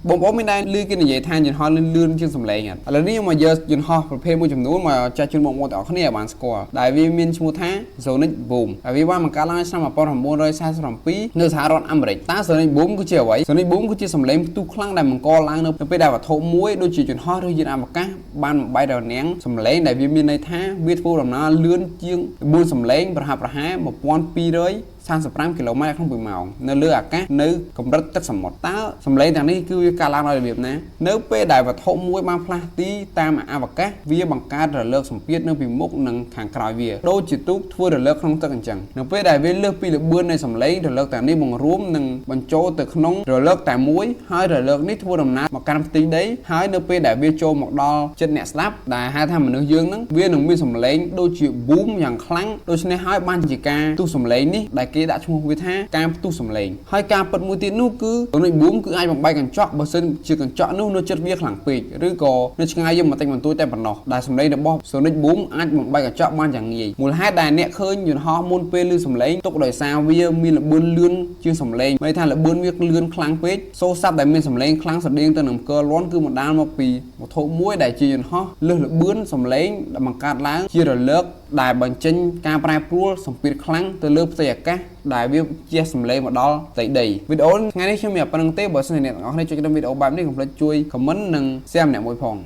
បងប្អូនមានដែរឮគេនិយាយថាយន្តហោះលឿនលឿនជាងសំឡេងអត់ឥឡូវនេះខ្ញុំមកយកយន្តហោះប្រភេទមួយចំនួនមកចែកជូនបងប្អូនទាំងអស់គ្នាឲ្យបានស្គាល់ដែលវាមានឈ្មោះថា Sonic Boom ហើយវាបានបង្កើតឡើងនៅឆ្នាំ1947នៅសហរដ្ឋអាមេរិកតើ Sonic Boom គឺជាអ្វី Sonic Boom គឺជាសំឡេងផ្ទុះខ្លាំងដែលបង្កឡើងនៅពេលដែលវត្ថុមួយដូចជាយន្តហោះឬយានអវកាសបានបំបែករនាំងសំឡេងដែលវាមានន័យថាវាធ្វើដំណើរលឿនជាងល្បឿនសំឡេងប្រហាក់ប្រហែល1200 35គីឡូម៉ែត្រក្នុង1ម៉ោងនៅលើអាកាសនៅកម្រិតទឹកសមុទ្រតើសម្លេងទាំងនេះគឺវាកើតឡើងដោយរបៀបណានៅពេលដែលវត្ថុមួយបានផ្លាស់ទីតាមអវកាសវាបង្កើតរលកសម្ពាធនៅពីមុខនិងខាងក្រោយវាដូចជាទូកធ្វើរលកក្នុងទឹកអញ្ចឹងនៅពេលដែលវាលើសពីល្បឿននៃសម្លេងរលកទាំងនេះបង្រួមនិងបញ្ចូលទៅក្នុងរលកតែមួយហើយរលកនេះធ្វើដំណើរមកកាន់ផ្ទៃដីហើយនៅពេលដែលវាចូលមកដល់ចិត្តអ្នកស្ដាប់ដែលហៅថាមនុស្សយើងហ្នឹងវានឹងមានសម្លេងដូចជា boom យ៉ាងខ្លាំងដូច្នេះហើយបានជាការផ្ទុះសម្លេងនេះដែលគេដាក់ឈ្មោះវាថាការផ្ទុះសម្លេងហើយការពិតមួយទៀតនោះគឺ Sonic Boom គឺអាចបំបែកកញ្ចក់បើសិនជាកញ្ចក់នោះនៅជិតវាខ្លាំងពេកឬក៏នៅឆ្ងាយយើងបន្តិចបន្តួចតែប៉ុណ្ណោះដែលសម្លេងរបស់ Sonic Boom អាចបំបែកកញ្ចក់បានយ៉ាងងាយមូលហេតុដែលអ្នកឃើញយន្តហោះមុនពេលឮសម្លេងទុកដោយសារវាមានល្បឿនលឿនជាងសម្លេងមានន័យថាល្បឿនវាលឿនខ្លាំងពេកសូរស័ព្ទដែលមានសម្លេងខ្លាំងស្រដៀងទៅនឹងផ្គរលាន់គឺបណ្ដាលមកពីវត្ថុមួយដែលជាយន្តហោះលើសល្បឿនសម្លេងដែលបង្កើតឡើងជារលកដែលបញ្ចេញការប្រែប្រួលសម្ពាធខ្លាំងទៅលើផ្ទៃអាកាសដែលវាជះសម្លេងមកដល់ផ្ទៃដីវីដេអូថ្ងៃនេះខ្ញុំមានតែប៉ុណ្ណឹងទេបើសិនជាអ្នកទាំងអស់គ្នាចូលចិត្តវីដេអូបែបនេះកុំភ្លេចជួយ comment និង share ម្នាក់មួយផង។